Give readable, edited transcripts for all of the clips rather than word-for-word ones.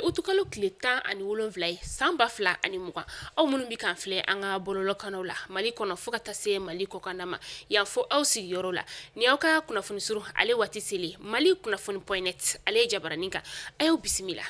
utukalo tile 17 ye san 2020. Aw minnu bɛ k'an filɛ an ka bɔlɔlɔkannaw la Mali kɔnɔ fo ka taa se Mali kɔkanna ma, yan fo aw sigiyɔrɔ la, ni aw ka kunnafoni surun ale waati selen Mali kunnafoni point net ale ye jabaranin kan, a y'aw bisimila.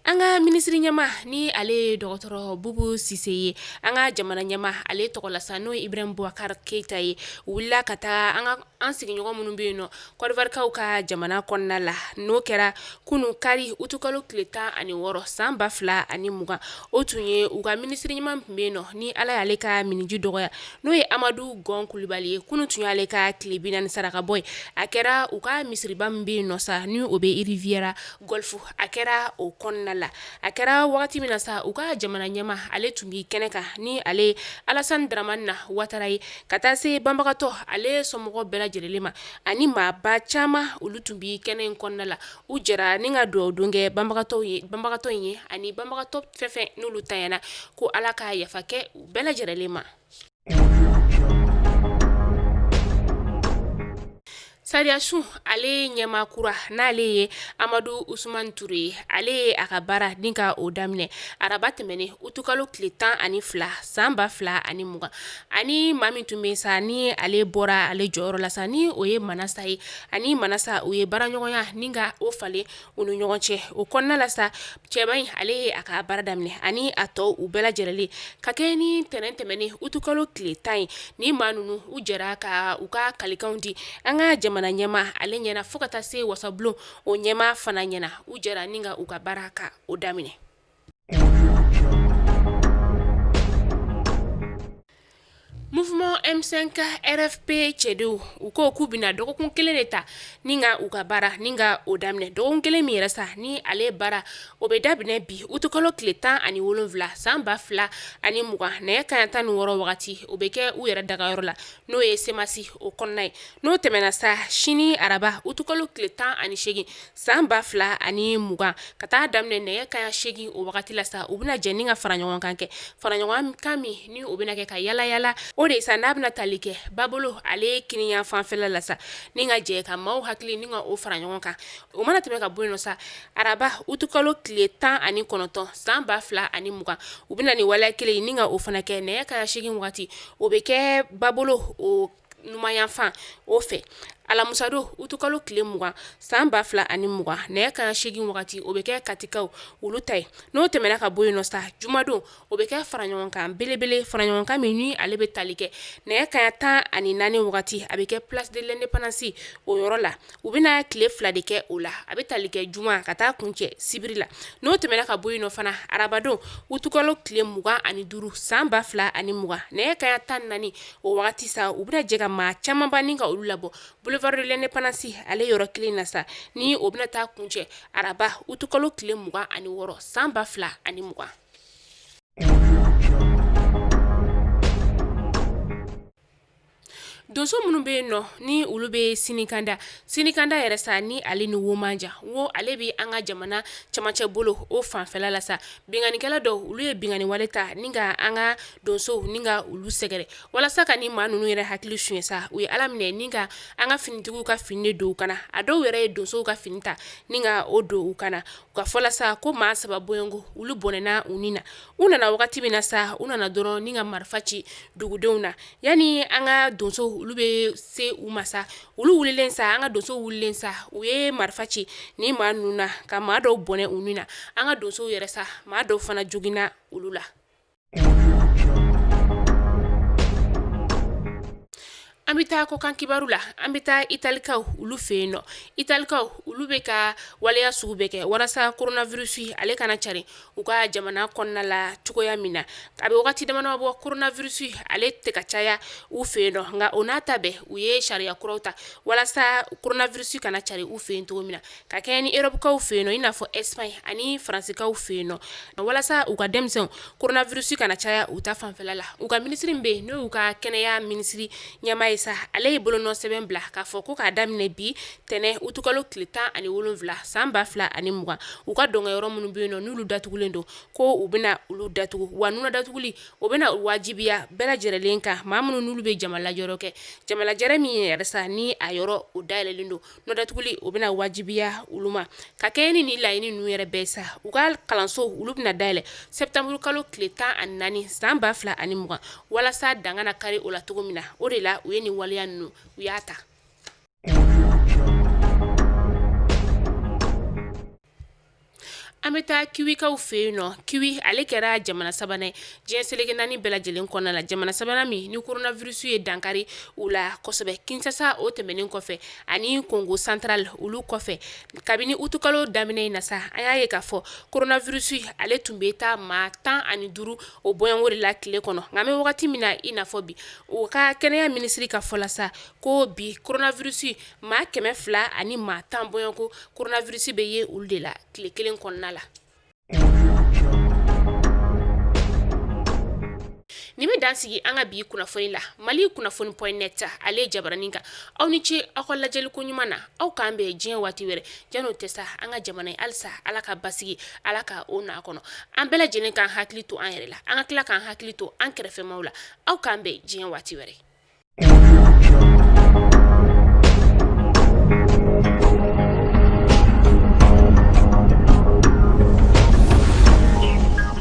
An ka minisiri ɲɛmaa ni ale ye dɔgɔtɔrɔ Bubu Sise ye, an ka jamana ɲɛmaa ale tɔgɔ la sa n'o ye Ibrahim Boubacar Keita ye, u wulila ka taa an ka an sigiɲɔgɔn minnu bɛ yen nɔ Kɔdiwarikaw ka jamana kɔnɔna la, n'o kɛra kunun kari utukalo tile 16 san 2020. O tun ye u ka minisiri ɲɛmaa tun bɛ yen nɔ ni Ala y'ale ka miniji dɔgɔya, n'o ye Amadu Gɔn Kulubali ye. Kunun tun y'ale ka tile 40 saraka bɔ ye. A kɛra u ka misiriba min bɛ yen nɔ sa ni o bɛ Riviera Golf, a kɛra o kɔnɔna la. A kɛra wagati min na sa, u ka jamana ɲɛmaa ale tun bɛ kɛnɛ kan ni ale Alasani Daramani Watara ye, ka taa se banbagatɔ ale somɔgɔw bɛɛ lajɛlen ma ani maaba caman, olu tun bɛ kɛnɛ in kɔnɔna la. U jɛra ni ka dugawu don kɛ banbagatɔ ye, banbagatɔ in ye ani banbagatɔ fɛn fɛn n'olu tanyana, ko Ala ka yafa kɛ u bɛɛ lajɛlen ma. Sariyasun ale ɲɛmaa kura n'ale ye Amadu Usumani Ture ye, ale ye a ka baara ni ka o daminɛ araba tɛmɛnen utukalo tile 12 san 2020. Ani maa min tun bɛ sa ni ale bɔra ale jɔyɔrɔ la sa, ni o ye Manasa ye, ani Manasa u ye baaraɲɔgɔnya ni ka o falen u ni ɲɔgɔn cɛ. O kɔnɔna la sa, cɛba in ale ye a ka baara daminɛ ani a tɔw u bɛɛ lajɛlen ka kɛ ni tɛnɛn tɛmɛnen utukalo tile 10 ye. Ni maa ninnu u jɛra ka u ka kalikanw di an ka jamana ɲɛmaa ale ɲɛna fo ka taa se wasabulon o ɲɛmaa fana ɲɛna. U jɛra ni ka u ka baara ka o daminɛ. Mouvement M5 RFP cɛdenw, u ko k'u bɛna dɔgɔkun kelen de ta ni ka u ka baara ni ka o daminɛ. Dɔgɔkun kelen min yɛrɛ sa ni ale baara o bɛ daminɛ bi utukalo tile 17 san 2020 nɛgɛ kanɲɛ 16 wagati, o bɛ kɛ u yɛrɛ dagayɔrɔ la n'o ye CMAS o kɔnɔna ye. N'o tɛmɛna sa, sini araba utukalo tile 18 san 2020 ka taa daminɛ nɛgɛ kanɲɛ 8 o wagati la sa, u bɛna jɛ ni ka fara ɲɔgɔn kan kɛ, fara ɲɔgɔn kan min ni o bɛna kɛ ka yala yala o de sa n'a bɛna tali kɛ babolo ale kiniyan fanfɛla la sa, ni ka jɛ ka maaw hakili ni ka o fara ɲɔgɔn kan. O mana tɛmɛ ka bɔ yen nɔ sa, araba utukalo tile 19 san 2020, u bɛna ni waleya kelen ni ka o fana kɛ nɛgɛ kanɲɛ 8 wagati, o bɛ kɛ babolo o numanyanfan o fɛ. Alamusadon utukalo tile 20 san 2020 nɛgɛ kanɲɛ 8 wagati, o bɛ kɛ katikaw olu ta ye. N'o tɛmɛna ka bɔ yen nɔ sa, jumadon o bɛ kɛ fara ɲɔgɔn kan belebele, fara ɲɔgɔn kan min ni ale bɛ tali kɛ nɛgɛ kanɲɛ 14 wagati, a bɛ kɛ place de l'indépendance o yɔrɔ la. U bɛna tile 2 de kɛ o la, a bɛ tali kɛ juma ka taa kuncɛ sibiri la. N'o tɛmɛna ka bɔ yen nɔ fana, arabadon utukalo tile 25 san 2020 nɛgɛ kanɲɛ 14 o wagati sa, u bɛna jɛ ka maa camanba ni ka olu labɔ boulevard de l'indépendance ale yɔrɔ kelen na sa, ni o bɛna taa kuncɛ araba utukalo tile 26 san 2020. Donso minnu bɛ yen nɔ ni olu bɛ Sinikanda, Sinikanda yɛrɛ sa ni ale ni wo man jan, wo ale bɛ an ka jamana camancɛ bolo o fanfɛla la sa, binkannikɛla dɔw olu ye binkanni wale ta ni ka an ka donsow ni ka olu sɛgɛrɛ. Walasa ka ni maa ninnu yɛrɛ hakili suɲɛ sa, u ye ala minɛ ni ka an ka finitigiw ka fini don u kan na. A dɔw yɛrɛ ye donsow ka fini ta ni ka o don u kan na. U ka fɔ la sa ko maa 3 bɔɲɔgɔnko olu bɔnɛna u ni na. U nana wagati min na sa, u nana dɔrɔn ni ka marifa ci dugudenw na. Yanni an ka donsow olu bɛ se u ma sa, olu wulilen sa, an ka donsow wulilen sa, u ye marifa ci ni maa ninnu na ka maa dɔw bɔnɛ u ni na. An ka donsow yɛrɛ sa, maa dɔw fana joginna olu la. An bɛ taa kɔkan kibaru la. An bɛ taa italikaw olu fɛ yen nɔ. Italikaw olu bɛ ka waleya sugu bɛɛ kɛ walasa coronavirus ale kana cari u ka jamana kɔnɔna la cogoya min na. A bɛ wagati damadɔ bɔ, coronavirus ale tɛ ka caya u fɛ yen nɔ, nka o n'a ta bɛɛ u ye sariya kuraw ta walasa coronavirus kana cari u fɛ yen cogo min na, ka kɛɲɛ ni Europe-kaw fɛ yen nɔ, i n'a fɔ Espagne ani Faransikaw fɛ yen nɔ, walasa u ka denmisɛnw coronavirus kana caya u ta fanfɛla la. U ka minisiri min bɛ yen n'o y'u ka kɛnɛya minisiri ɲɛmaa ye. sa, ale ye bolonɔ sɛbɛn bila k'a fɔ ko k'a daminɛ bi tɛnɛn utukalo tile 17 san 2020, u ka dɔnkɛyɔrɔ minnu bɛ yen nɔ n'olu datugulen don, ko u bɛna olu datugu. Wa nuna datuguli o bɛna wajibiya bɛɛ lajɛlen kan, maa minnu n'olu bɛ jama lajɛrɛ kɛ, jama lajɛrɛ min yɛrɛ sa ni a yɔrɔ o dayɛlɛlen don, nuna datuguli o bɛna wajibiya olu ma. Ka kɛɲɛ ni nin laɲini ninnu yɛrɛ bɛɛ sa, u ka kalanso olu bɛna dayɛlɛ septembre kalo tile 14 san 2020, walasa dan kana kari o la cogo min na. O de la u ye nin waleya ninnu u y'a ta. An bɛ taa kiwikaw fɛ yen nɔ. Kiwi ale kɛra jamana sabanan ye diɲɛ seleke naani bɛɛ lajɛlen kɔnɔna la, jamana sabanan min ni coronavirus ye dankari u la kosɛbɛ. Kinshasa o tɛmɛnen kɔfɛ ani Congo central olu kɔfɛ, kabini utukalo daminɛ in na sa, an y'a ye k'a fɔ coronavirus ale tun bɛ taa maa 15 o bɔɲɔgɔnko de la tile kɔnɔ. Nka an bɛ wagati min na i n'a fɔ bi, u ka kɛnɛya minisiri ka fɔ la sa ko bi coronavirus maa 200 ani maa 10 bɔɲɔgɔnko coronavirus bɛ ye olu de la tile kelen kɔnɔna la. Nin bɛ dan sigi an ka bi kunnafoni la Mali kunnafoni point net ale jabaranin kan. Aw ni ce aw ka lajɛliko ɲuman na. Aw k'an bɛn diɲɛ waati wɛrɛ. Jan'o tɛ sa, an ka jamana ye halisa Ala ka basigi, Ala ka o n'a kɔnɔ. An bɛɛ lajɛlen k'an hakili to an yɛrɛ la, an ka tila k'an hakili to an kɛrɛfɛmaw la. Aw k'an bɛn diɲɛ waati wɛrɛ.